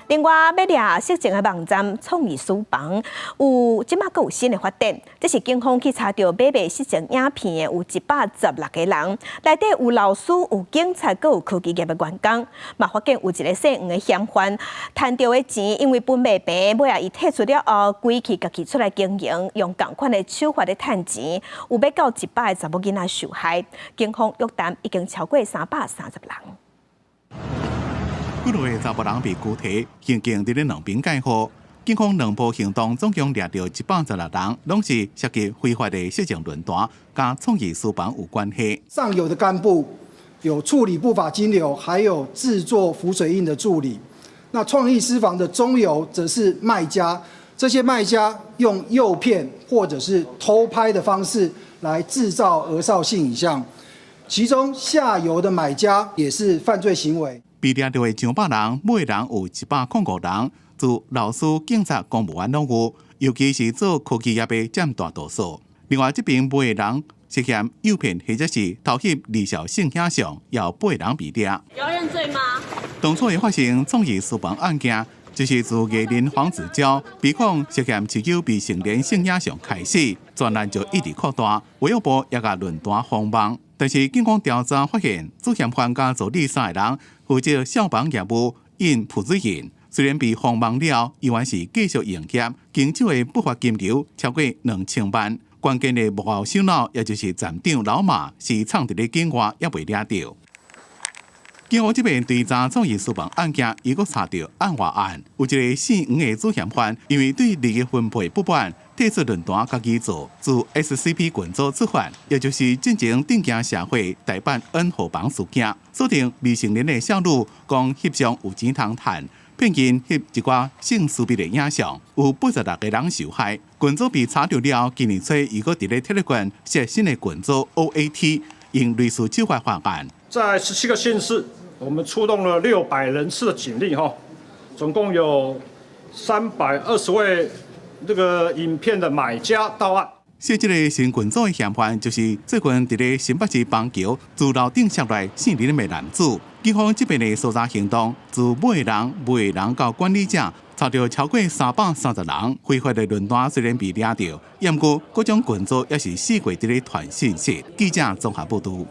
另外，欲掠色情的網站創意書房，有這馬閣有新的發展。這是警方去查著買賣色情影片的有116個人，內底有老師、有警察、閣有科技業的員工。嘛發現有一个姓黃的嫌犯，趁著的錢因為分袂平，尾仔伊退出了後，規氣家己出來經營，用仝款的手法咧趁錢，有欲到100個查某囡仔受害。警方約談已經超過330人。幾落个查埔人被拘提，刑警佇咧兩邊蓋好。警方兩波行動總共掠著116人，攏是涉及非法的色情論壇佮創意書房有關係。上游的幹部有處理不法金流，還有製作浮水印的助理。那創意私房的中游則是賣家，這些賣家用誘騙或者是偷拍的方式來製造兒少性影像，其中下游的買家也是犯罪行為。被掠著的上百人，買的人有105人，自老師、警察、公務員攏有，尤其是做科技業的佔大多數。另外，這邊買的人涉嫌誘騙或者是偷翕兒少性影像，有八人被掠。有認罪嗎？當初會發生創意書房案件，就是自藝人黃子佼被控涉嫌持有未成年性影像開始，專案就一直擴大，衛福部也共論壇封網。但是警方調查發現，主嫌犯佮助理三个人負責銷房業務印浮水印，雖然被封網了，依然是繼續營業，經手的不法金流超過2000萬。關鍵的幕後首腦，也就是站長老馬，是藏佇咧境外，猶未掠著。警方這邊追查創意書房案件，又閣查著案外案，有一个姓黃的主嫌犯，因為對利益分配不滿，退出論壇，家己做，自 SCP 群組出發，也就是進前頂驚社會大辦 N 號房事件，鎖定未成年的少女，講翕相有錢通趁，騙𪜶翕一寡性私密的影像，有86個人受害。群組被查著了，今年初伊閣佇咧 Telegram 設新的群組 OAT，用類似手法犯案。在17個縣市，我們出動了600人次的警力，哈，總共有320位這個影片的買家到案。設這个新群組的嫌犯，就是最近佇咧新北市板橋厝樓頂摔來姓林的男子。警方這邊的搜查行動，自買人、賣人到管理者，查著超過330人。非法的論壇雖然被掠著，毋過各種群組也是四界佇咧傳信息。記者綜合報導。